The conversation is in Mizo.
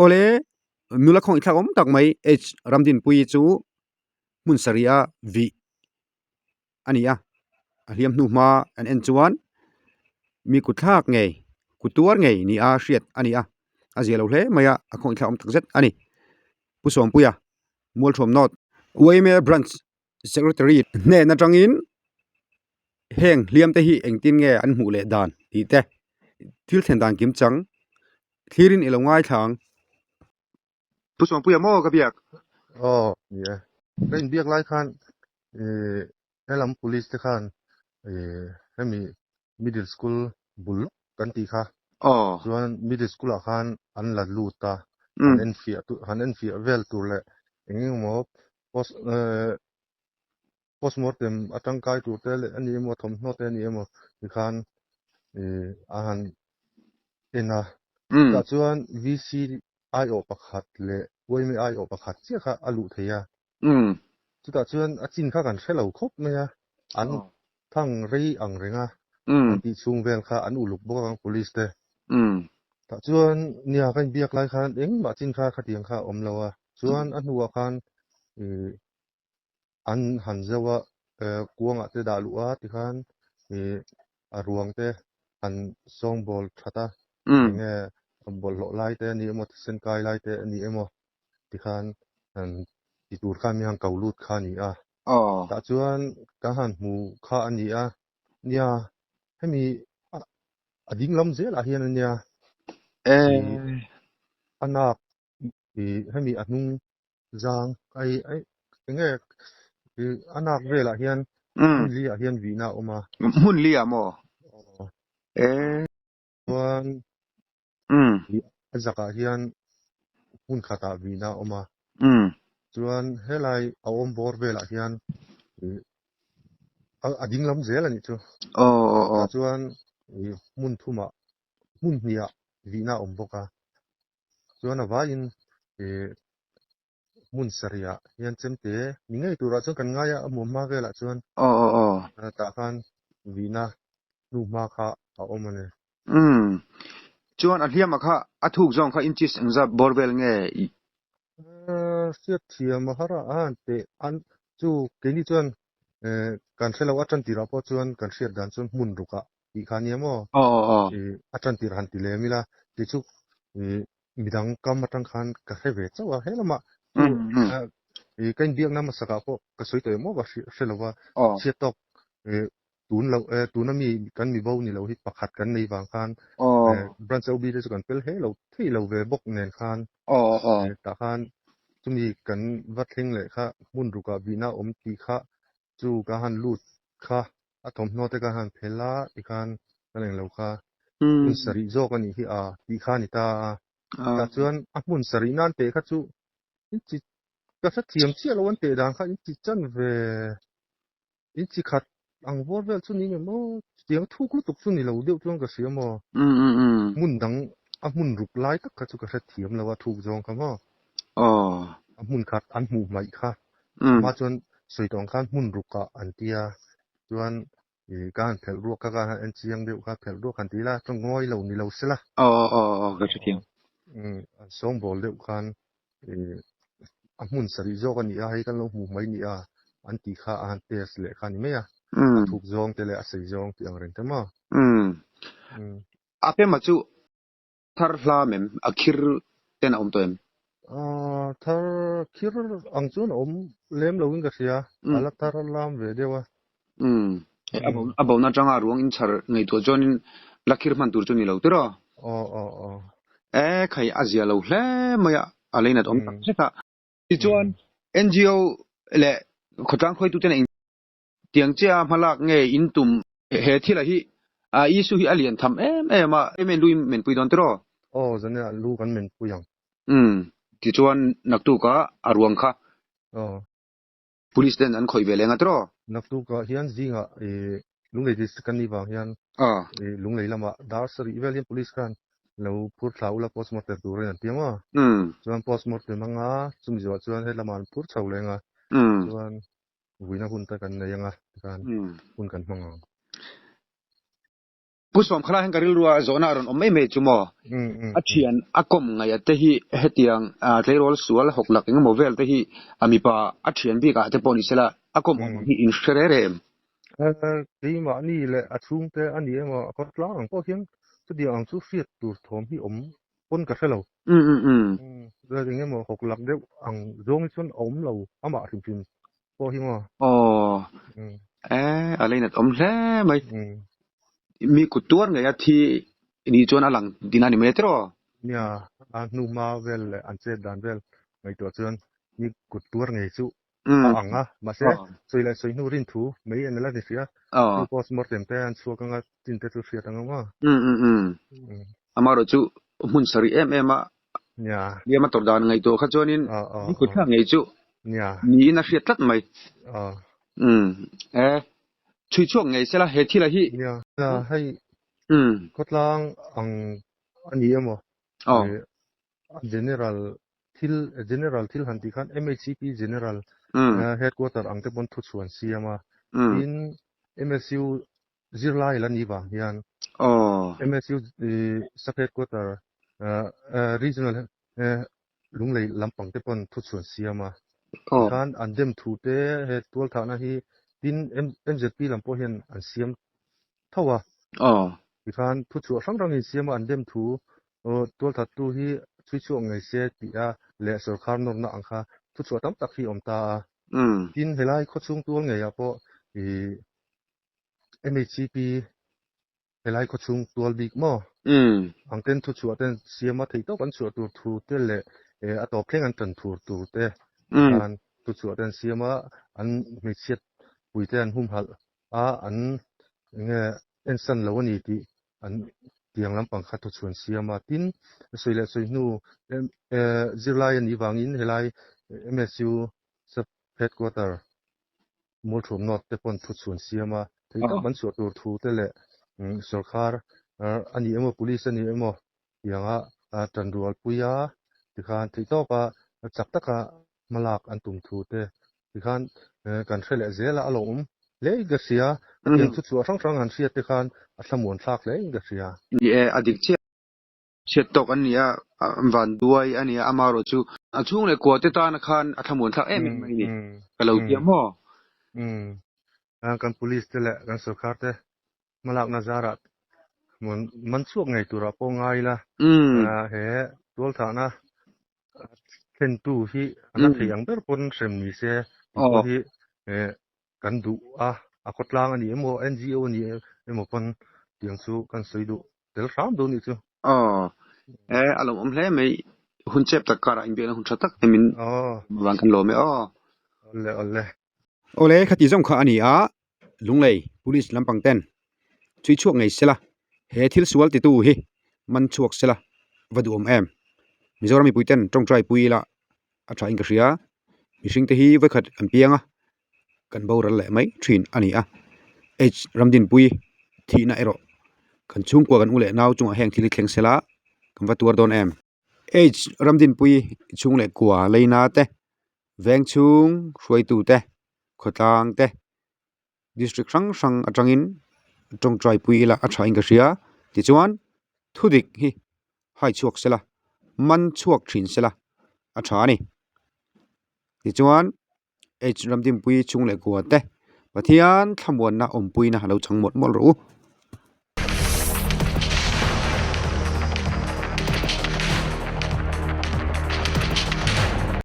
Awle nula khawngih thlak awm tak mai H Ramdinpuii chu hmun sarih a vih a ni a a hliam hnu hma an en chuan mi kut thlak ngei kut tuar ngei ni a hriat a ni a a zia lo hle mai a a khawngih thlak awm tak zet a ni Pu Sawmpuia Mualthuam North yma branch secretary hnen atangin heng hliam te hi engtin nge an hmuh leh dan tih te thil thlen dan kim chang thlirin i lo ngaithla ang. Pu Sawmpuia maw ka biak? Aw ni e. Ka inbiak lai khan ih helam police te khan ih hemi middle school bul lawk kan tih kha. Aw. Chuan middle school ah khan an la lut a, han enfiah han enfiah vel tur leh eng engemaw post eh postmortem a tangkai tur te leh a ni emaw thawmhnaw te a ni emaw tikhan ih a han en a. Tah chuan VC aiawh pakhat leh yma aiawh pakhat chiah kha a luh thei a. Chutah chuan a chin kha kan hre lo khawp mai a, an thang rei ang reng a, an tih chhung vel kha an uluk bawk ang police te. Tah chuan nia ka inbiak lai khan engmah chin kha khatiang kha a awm lo a, chuan a hnuah khan ih an han zauh a, kuangah te dah luh a tikhan ih a ruang te han sawngbawl that a, enge bawlhhlawh lai te a ni emaw thisen kai lai te a ni emaw tikhan han ti tur khan mi han ko lut kha a ni a. Tah chuan kan han hmu kha a ni a, nia hemi a ding lam zelah hian a nia ih a nak ih hemi a hnung zang ai ai enge ih a nak velah hian hmun li ah hian vihna a awm a. Hmun li ah maw? Chuan ih a zakah hian hmun khatah vihna a awm a. Chuan helai a awm bawr velah hian ih a dinglam zel a nih chu. Tah chuan ih hmun thumah hmun hnihah vihna a awm bawk a. Chuan a vaiin ih hmun sarihah hian chemte ni ngei turah chuan kan ngai a, a hmuh hma velah chuan tah khan vihna hnu hma kha a awm a ni. Umm. Chuan a hliamah kha a thuk zawng kha inches engzat bawr vel nge i? Hriat thiam a har a, a han teh an chu keini chuan kan hre lo a tan tirah pawh chuan kan hriat dan chuan hmun rukah tih kha nia maw? A tan tirah han ti lem ila kei chu midang kam atang khan ka hre ve chauh a, he lamah chu ka inbiakna hmasakah pawh ka sawi tawh em maw ka hre lo va, chhiat tawk tun lo tuna mi kan mi bo ni lo hi pakhat kan nei vang khan branch OB te chu kan fel hle lo thei lo ve bawk nen khan tah khan chumi kan va thleng leh kha hmun rukah bihna awm tih kha chu ka han lut kha a thawmhnaw te ka han phel a tikhan ka leng lo kha hmun sarih zawk a nih hi a tih kha a ni ta a tah chuan a hmun sarih nan teh kha chu in chi ka hrethiam chiah lo an teh dan kha in chi chan ve in chi khat ang vawr vel chu ni nge maw chutiang thuk lutuk chu ni lo deuh chuan ka hria maw hmun dang a hmun ruk lai tak kha chu ka hrethiam lo a thuk zawng kha maw a hmun khat an hmuh hmaih kha amah chuan sawi tawh ang khan hmun rukah an tia chuan ih ka han phelh ruak kha ka han en chiang deuh kha phelh ruak han ti ila chuan ngawi lo ni lo sela ka hrethiam an sawngbawl deuh khan ih a hmun sarih zawk a ni a hei kan lo hmuh mai ni a an tih kha a han test leh kha a ni mai a a thuk zawng te leh a sei zawng tih ang reng te maw a pema chu thar hlam em a khir ten a awm tawh em thar khir ang chuan a awm lem lo in ka hria a la thar lam ve deuh a a bona atanga ruang in chhar ngaihtuah chuanin la khir hman tur chu ni lo tiraw e khai a zia lo hle mai a a leinat awm tak zet a tichuan NGO leh khawtlang hruaitute nen tiang chiah a hmalak nge in tum he thil ah hi issue hi a lian tham em em a men lu in menpui dawn tiraw aw zane ah lu kan menpui ang tichuan naktuk ah a ruang kha Police ten an khawih ve leng a tiraw? Naktuk ah hian zingah ih Lunglei district kan nih vang hian ih Lunglei lamah dar sarih vel hian police khan lo phur thla ula postmortem turin an ti ang aw. Chuan postmortem anga chumi zawhah chuan helamah an phur chho leng a, chuan vuina hun te kan nei anga tikhan hun kan hmang ang. Pu Sawmkhala hian ka rilrua zawhna a rawn awm mai mai chu maw? A thian a kawm ngaih te hi hetiang tleirawl sual hawk lak engemaw vel te hi a mipa a thian bik ah te pawh ni sela a kawm awm ang hi in hre rere em? Keimahni leh a chhungte a ni emaw a kawr tlang ang pawh hian chutiang ang chu hriat tur thawm hi awm pawn ka hre lo. Eng emaw hawk lak deuh ang zawng hi chuan a awm lo amah hrim hrim pawh hi maw? Aw, e a leinat awm hle mai. Mi kut tuar ngei a thi nih chuan a lang din a ni mai tiraw? Nia, a hnu hma vel leh an chet dan vel ngaihtuah chuan mi kut tuar ngei chu a ang a, mahse sawi leh sawi hnu rin thu mai en la ni sia, chu post mortem te an chhuak anga chin te chu hriat ang maw? Amaherawh chu hmun sarih em em a Liam a tawrh dan ngaihtuah kha chuanin mi kut thlak ngei chu niin a hriat tlat mai. E, chhui chhuak ngei sela he thila hi. Nia, hei khawtlang ang a ni emaw? General thil general thil han tih khan MHCP General Headquarter ang te pawn thuchhuan siam a, tin MSU zirlai la ni vang hian MSU Sub Headquarter Regional Lunglei lampang te pawn thuchhuan siam a, tikhan an dem thu te he tualthahna hi tin MZP lam pawh hian an siam tho a, tikhan thuchhuah hrang hrangin siam a an dem thu Tualthattu hi chhui chhuak ngei se tih a leh sawrkar nawrna ang kha thuchhuah tam tak hi a awm ta a. Tin, helai khawchhung tual ngeiah pawh ih MHCP helai khawchhung tual bik maw ang ten thuchhuah ten siam a theih tawp an chhuah tur thu te leh a tawp thleng an tan thur tur te khan thuchhuah ten siam a an hmeichhiat pui te an humhalh a an enge ensan lo a ni tih an tiang lampang kha thuchhuan siam a. Tin, sawi leh sawi hnu zirlai a nih vangin helai MSU Sub Headquarter Mualthuam North te pawn thuchhuan siam a. Thei tak an chhuah tur thu te leh sawrkar a ni emaw police a ni emaw tianga tanrualpui a tikhan theihtawpa chak taka hmalak an tum thu te tikhan kan hre leh zel a, a lo awm hle in ka hria. Hetiang thu chhuah hrang hrang han hriat te khan a thlamuan thlak hle in ka hria. Ni e, a dik chiah. Chhiat tawk an ni a, van duai a ni a, amaherawh chu a chhung leh kua te tana khan a thlamuan thlak em em mai a ni. Ka lo ti a maw? Umm. Kan police te leh kan sorkar te hmalakna zarah man chhuak ngei turah pawh ngai ila, he tualthahna thlentu hi a la thei ang ber pawn hrem ni se tih pawh hi kan duh a, a khawtlang a ni emaw NGO a ni emaw pawn tiang chu kan sawi duh tel hram dawn nih chu. Aw, e a lawmawm hle mai, hun chep tak karah inbiakna hun tha tak te min vang kan lawm e aw. Awle awle. Awle khati zawng kha a ni a, Lunglei Police lampang ten chhui chhuak ngei sela, he thil sual titu hi man chhuak sela va duhawm em? Mizoram mipui ten tawngtai pui ila a tha in ka hria, mihring te hi vawikhat an piang a, kan boral leh mai thin a ni a, H Ramdinpui thihna erawh kan chhungkua kan u leh nau chungah heng thil hi thleng sela kan va tuar dawn em? H Ramdinpui chhung leh kua leina te, veng chhung hruaitu te, khawtlang te, district hrang hrang atangin tawngtai pui ila a tha in ka hria tichuan thudik hi hai chhuak sela man chhuak thin sela a tha a ni tichuan H Ramdinpui chhung leh kua te Pathian thlamuanna awmpuina a lo chang mawlh mawlh rawh u.